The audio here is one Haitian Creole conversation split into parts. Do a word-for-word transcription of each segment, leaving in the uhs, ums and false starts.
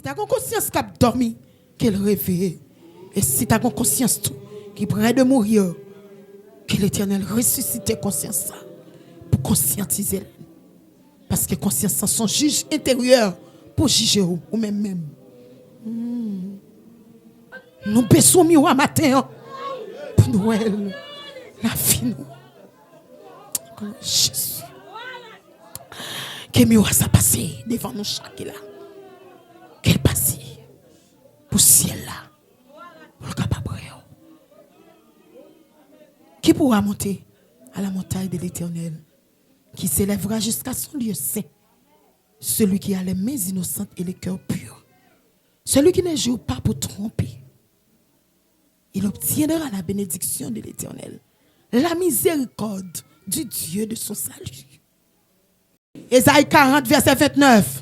Ta gen yon konsyans k ap dòmi, ke l reveye. E si ta gen yon konsyans tou ki prè de mouri, ke Letènèl resisite konsyans sa pou konsyantize l. Paske konsyans sa se yon jij enteryè pou jije w, ou menm menm. Hmm. Nou bezwen miwa maten an pou nou wè l nan vi nou. Oh, Jezi. Ke miwa sa pase devan nou chak ki la. Ke l pase pou syèl la. Pou l kapab wè w. Qui pourra monter à la montagne de l'Éternel, qui s'élèvera jusqu'à son lieu saint? Celui qui a les mains innocentes et le cœur pur. Celui qui ne jure pas pour tromper. Il obtiendra la bénédiction de l'Éternel, la miséricorde du Dieu de son salut. Ezayi karant, vèsè vennèf.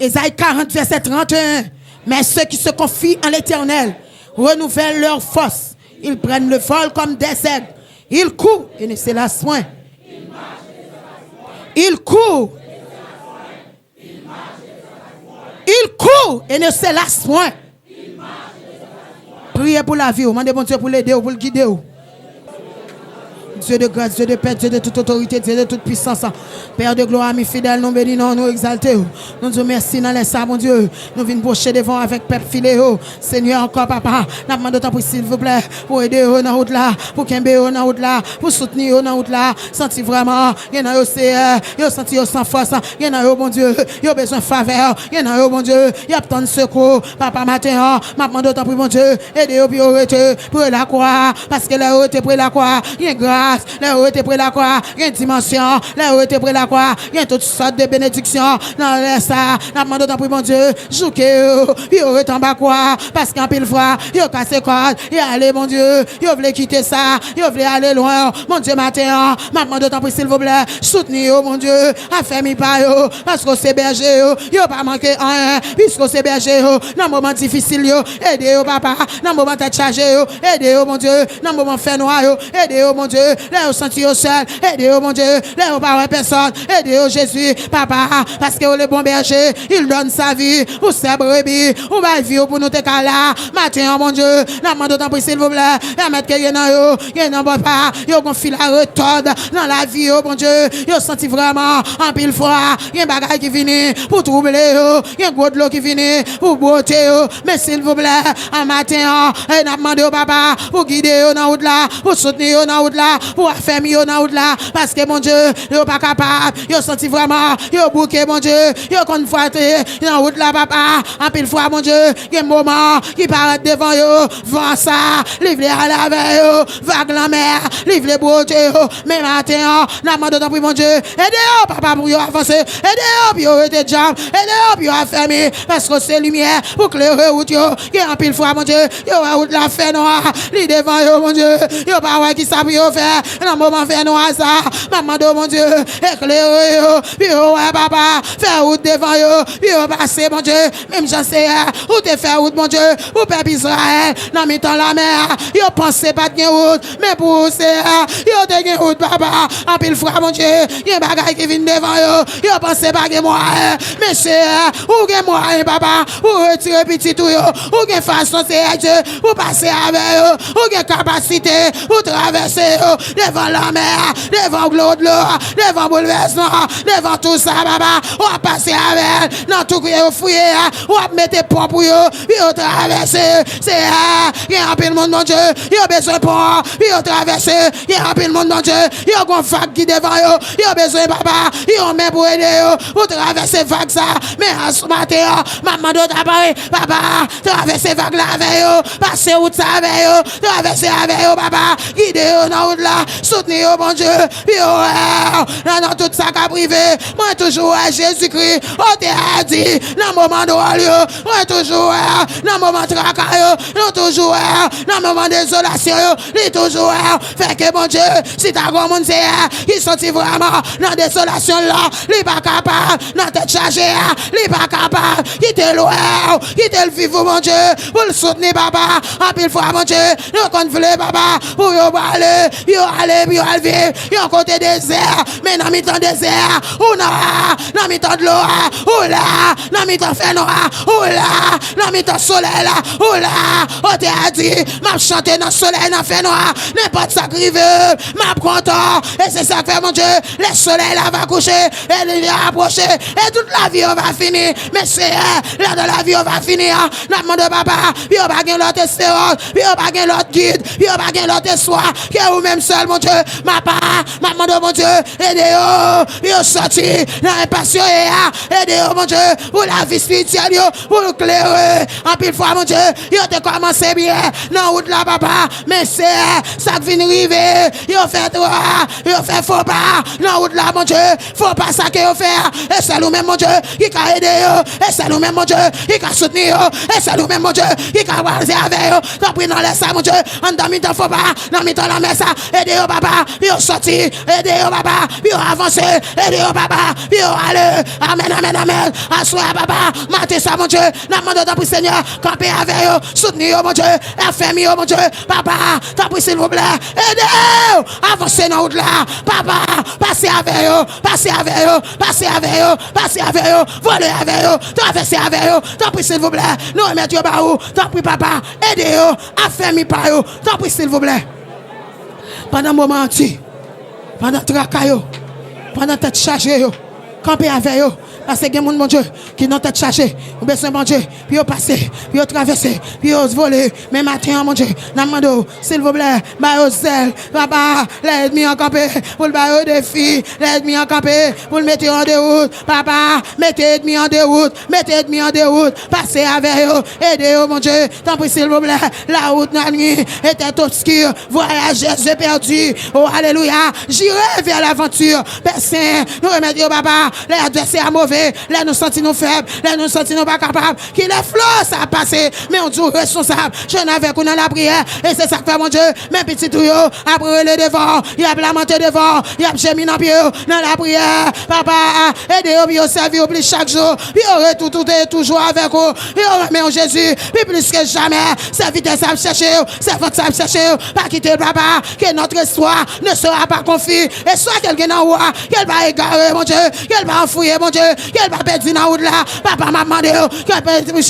Ezayi karant, vèsè trannteyen. Mais ceux qui se confient en l'Éternel renouvellent leur force. Ils prennent le vol comme des aigles. Ils courent et ne se lassent point. Ils courent. Ils courent et ne se lassent point. Priye pou lavi w. Mande Bondye pou l ede w, pou l gide w. Dieu de grâce, Dieu de paix, Dieu de toute autorité, Dieu de toute puissance. Père de gloire, ami fidèl, nou beni non, nou egzalte w. Nou di w mèsi nan lè sa, Bondye. Nou vin pwoche devan w avèk pèp file yo. Senyè, ankò, papa, n ap mande w tanpri, silvouplè, pou ede yo nan wout la, pou kenbe yo nan wout la, pou soutni yo nan wout la. Santi vrèman, gen nan yo, Seyè, yo santi yo san fòs. Gen nan yo, Bondye, yo bezwen favè. Gen nan yo, Bondye, y ap tann sekou. Papa, maten an, m ap mande w tanpri, Bondye, ede yo pou yo rete pre lakwa. Paske lè yo rete pre lakwa, gen gras. Lè yo rete pre lakwa, gen dimansyon. Lè yo rete pre lakwa, gen tout sòt de benediksyon. Nan lè sa, n ap mande w tanpri, Bondye, jouke yo, pou yo rete anba kwa. Paske anpil fwa, yo kase kòd, y ale, Bondye. Yo vle kite sa, yo vle ale lwen. Bondye, maten an, m ap mande w tanpri, silvouplè, soutni yo, Bondye, afèmi pa yo, paske w se bèje yo, yo pa manke anyen, piske w se bèje yo, nan moman difisil yo, ede yo, papa, nan moman tèt chaje yo, ede yo, Bondye, nan moman fènwa yo, ede yo, Bondye, lè yo santi yo sèl, ede yo, Bondye, lè yo pa wè pèsòn, ede yo, Jezi, papa, paske w le bon bèje, il donne sa vie pour ses brebis, ou bay vi w pou nou te ka la, maten an, Bondye, n ap mande w tanpri, silvouplè, pèmèt ke gen nan yo, gen nan papa, yo gon fil a retòd nan lavi yo, Bondye, yo santi vrèman, anpil fwa, gen bagay ki vini pou twouble yo, gen gwo dlo ki vini pou bwote yo, men silvouplè, an maten an, e n ap mande w, papa, pou gide yo nan wout la, pou soutni yo nan wout la, pou afèmi yo nan wout la, paske, Bondye, yo pa kapab, yo santi vrèman, yo bouke, Bondye, yo konn fwate nan wout la, papa, anpil fwa, Bondye, gen moman ki parèt devan yo, van sa, li vle ale avè yo, vag lanmè, li vle bwote yo. Men maten an, n ap mande w tanpri, Bondye, ede yo, papa, pou yo avanse, ede yo pou yo rete djanm, ede yo pou yo afèmi, paske w se limyè pou klere wout yo. Gen anpil fwa, Bondye, yo wè wout la fè nwa, li devan yo, Bondye, yo pa wè kisa pou yo fè nan moman fè nwa sa. M ap mande w, Bondye, eklere yo, pou yo wè, papa, fè wout devan yo, pou yo pase, Bondye, menm jan, Seyè, ou te fè wout, Bondye, pou pèp Izrayèl nan mitan lanmè a. Yo panse pa t gen wout, men pou ou, Seyè, yo te gen wout, papa. Anpil fwa, Bondye, gen bagay ki vin devan yo, yo panse pa gen mwayen, men, Seyè, ou gen mwayen, papa, pou retire pitit ou yo. Ou gen fason, Seyè Dye, pou pase avè yo. Ou gen kapasite pou travèse yo devan lanmè a, devan gwo dlo a, devan boulvèsman an, devan tou sa, papa. W ap pase avè l nan tou kote yo fouye a. W ap mete pon pou yo, pou yo travèse. Seyè, gen anpil moun, Bondye, yo bezwen pon pou yo travèse. Gen anpil moun, Bondye, yo gon vag ki devan yo. Yo bezwen, papa, yon men pou ede yo, pou travèse vag sa. Men aswè maten an, m ap mande w ta pare, papa, travèse vag la avè yo, pase wout sa avè yo, travèse avè yo, papa, gide yo nan wout la, soutni yo, Bondye, pou yo wè w nan, nan tout sa k ap rive. Mwen toujou wè Jezikri, o te a di, nan moman dwòl yo, mwen toujou wè w nan moman traka yo, nou toujou wè w nan moman dezolasyon yo, li toujou wè w. Fè ke, Bondye, si ta gon moun, Seyè, ki soti vrèman nan dezolasyon l la, li pa kapab, nan tèt chaje a, li pa kapab, kite l wè w, kite l viv ou, Bondye, pou l soutni, papa. Anpil fwa, Bondye, yo konn vle, papa, pou yo prale, pou Yo ale pou yo al viv yon kote dezè, men nan mitan dezè a, ou la, nan mitan dlo a, ou la, nan mitan fènwa a, ou la, nan mitan solèy la, ou la. Otè a di, m ap chante nan solèy, nan fènwa a, nenpòt sa k rive, m ap kontan. E se sa k fè, Bondye, lè solèy la va kouche, e li va apwoche, e tout lavi yo va fini. Men Seyè, lè de lavi yo va fini an, n ap mande w, Papa, pou yo pa gen lòt esperans, pou yo pa gen lòt gid, pou yo pa gen lòt espwa ke ou menm sèl, Bondye. Papa, m ap mande w, Bondye, ede yo, pou yo sòti nan enpas yo ye a. Ede yo, Bondye, pou lavi espirityèl yo, pou l klere. Anpil fwa, Bondye, yo te kòmanse byen nan wout la, Papa, men Seyè, sa k vin rive, yo fè twò, yo fè fo pa nan wout la, Bondye. Fo pa sa ke yo fè a, e sèl ou menm, Bondye, ki ka ede yo, e sèl ou menm, Bondye, ki ka soutni yo, e sèl ou menm, Bondye, ki ka mache avè yo. Tanpri, nan lè sa, Bondye, anndan mitan fo pa, nan mitan lanmè sa, ede yo, Papa, pou yo sòti, ede yo, Papa, pou yo avanse, ede yo, Papa, pou yo ale. Amèn, amèn, amèn. Aswè a, Papa, maten sa, Bondye, n ap mande w, tanpri, Senyè, kanpe avè yo, soutni yo, Bondye, afèmi yo, Bondye, Papa, tanpri, silvouplè, ede yo avanse nan wout la. Papa, pase avè yo, pase avè yo, pase avè yo, pase avè yo, vole avè yo, travèse avè yo. Tanpri, silvouplè, nou remèt yo ba ou. Tanpri, Papa, ede yo, afèmi pa yo. Tanpri, silvouplè. Pandan moman an di, pandan traka yo, pandan tèt chaje yo, kanpe avè yo. Paske gen moun, Bondye, ki nan tèt chaje. Yo bezwen Bondye pou yo pase, pou yo travèse, pou yo vole. Men maten an, Bondye, n ap mande w, silvouplè, ba yo zèl. Papa, lè ènmi an kanpe pou l ba yo defi, lè ènmi an kanpe pou l mete yo an dewout, Papa, mete ènmi an dewout, mete ènmi an dewout. Pase avè yo, ede yo, Bondye, tanpri, silvouplè. La route la nuit était obscure, voyageurs éperdus. Oh, alelouya. J'irai vers l'aventure. Pè Sen, nou remèt yo, Papa. Lè advèsè a move, lè nou santi nou fèb, lè nou santi nou pa kapab, ki lè flo sa ap pase, men ou di w responsab. Jwenn avèk ou nan lapriyè. E se sa k fè, Bondye, men pitit ou yo ap rele devan w, y ap lamante devan w, y ap jemi nan pye w, nan lapriyè. Papa, ede yo pou yo sèvi w plis chak jou, pou yo rete toujou avèk ou, pou yo renmen w, Jezi, pi plis ke jamè. Sèvitè sa ap chèche w, sèvant sa ap chèche w. Pa kite l, Papa, que notre espoir ne sera pas confus. Espwa ke l gen nan ou a, ke l pa egare, Bondye, ke l pa anfouye, Bondye, ke l pa pèdi nan wout la. Papa, m ap mande w, ke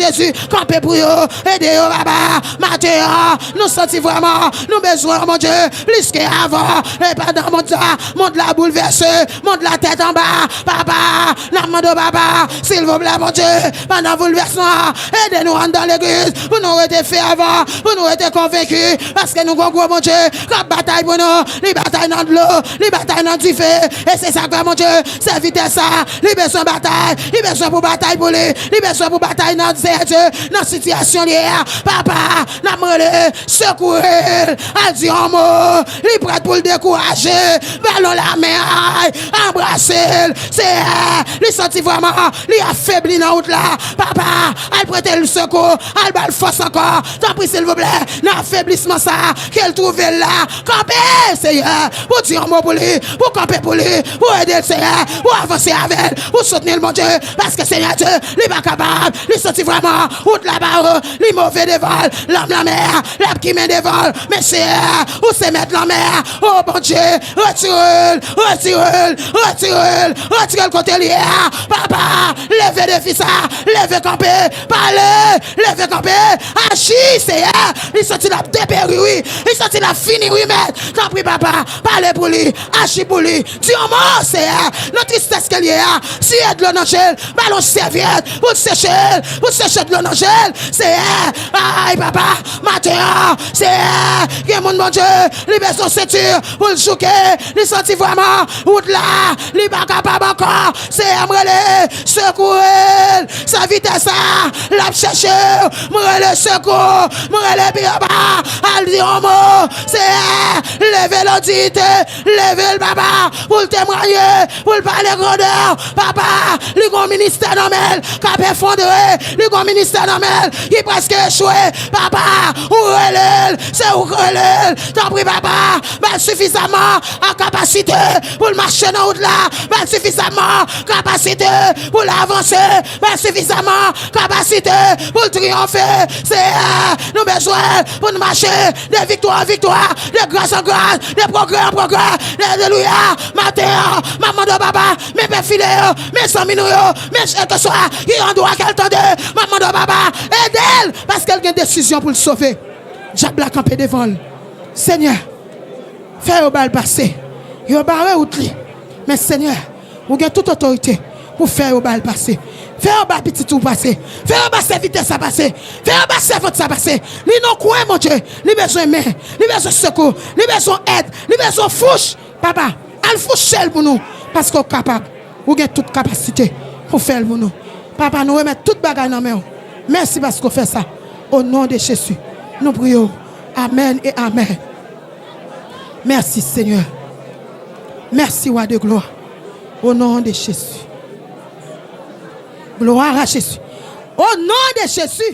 Jezi kanpe pou yo, ede yo, Papa. Maten an, nou santi vrèman nou bezwen w, Bondye, plis ke avan. E pandan mond sa, mond la boulvèse, mond la tèt anba. Papa, n ap mande w, Papa, silvouplè, Bondye, pandan boulvèsman an, ede nou anndan legliz, pou nou rete fèvan, pou nou rete konvenki, paske nou gon gwo Bondye k ap batay pou nou. Li batay nan dlo, li batay nan dife. E se sa k fè, Bondye, sèvitè sa, li bezwen batay, li bezwen pou batay pou li, li bezwen pou batay nan Seyè Dye, nan sitiyasyon li ye a. Papa, n ap rele, sekoure l, al di yon mo. Li prèt pou l dekouraje. Ba l yon lamen, ay, anbrase l. Seyè, li santi vrèman li afebli nan wout la. Papa, al prete l sekou, al ba l fòs ankò. Tanpri, silvouplè, nan afeblisman sa a, ke l twouve l la. Kanpe, Seyè, pou di yon mo pou li, pou kanpe pou li, pou ede l, Seyè, pou avanse avè l, pou soutni l, Bondye, paske, Seyè Dye, li pa kapab, li santi vrèman wout la ba yo, li move devan l, lanm lanmè a, l ap kimen devan l, men Seyè, ou se mèt lanmè a, o Bondye, retire l, retire l, retire l, retire l kote l ye a, Papa, leve defi sa, leve kanpe, pale, leve kanpe, aji, Seyè. Li santi l ap deperi, wi. Li santi l ap fini, wi, mèt. Tanpri, Papa, pale pou li, aji pou li. Di yon mo, Seyè. Nan tristès ke l ye a, siye dlo nan je l, ba l yon sèvyèt pou l seche l, pou l seche dlo nan je l, Seyè. Ay, Papa, maten an, Seyè, gen moun, Bondye, li bezwen senti pou l jouke, li santi vrèman wout la, li pa kapab ankò. Seyè, m rele, sekoure l. Sèvitè sa, l ap chèche w. M rele sekou, m rele pi anba. Al di yon mo. Seyè, leve l an diyite. Leve l, Papa, pou l temwaye, pou l pale grandè w. Papa, li gon ministè nan men l k ap efondre. Li gon ministè nan men l ki prèske echwe. Papa, ou rele l. Se ou k rele l. Tanpri, papa, ba l sifizaman an kapasite pou l mache nan wout la. Ba l sifizaman kapasite pou l avanse. Ba l sifizaman kapasite pou l triyonfe. Seyè, nou bezwen pou n mache de viktwa an viktwa, de gras an gras, de pwogrè an pwogrè. Alelouya. Maten an, m ap mande w, papa, men pè File yo, men zanmi nou yo, men kèlkeswa ki andwa ke l tande, m ap mande w, papa, ede l, paske l gen desizyon pou l sove. Dyab la kanpe devan l. Senyè, fè yo ba l pase. Yo bare wout li. Men Senyè, ou gen tout otorite pou fè yo ba l pase. Fè yo ba pitit ou pase. Fè yo ba sèvitè sa pase. Fè yo ba sèvant sa pase. Li nan kwen, Bondye. Li bezwen men. Li bezwen sekou. Li bezwen èd. Li bezwen fouch. Papa, al fouche l pou nou. Paske w kapab. Ou gen tout kapasite pou fè l pou nou. Papa, nou remèt tout bagay nan men w. Mèsi paske w fè sa. O non de Jezi, nou priye w. Amèn e amèn. Mèsi, Senyè. Mèsi, Wa de glwa. O non de Jezi. Glwa a Jezi. O non de Jezi.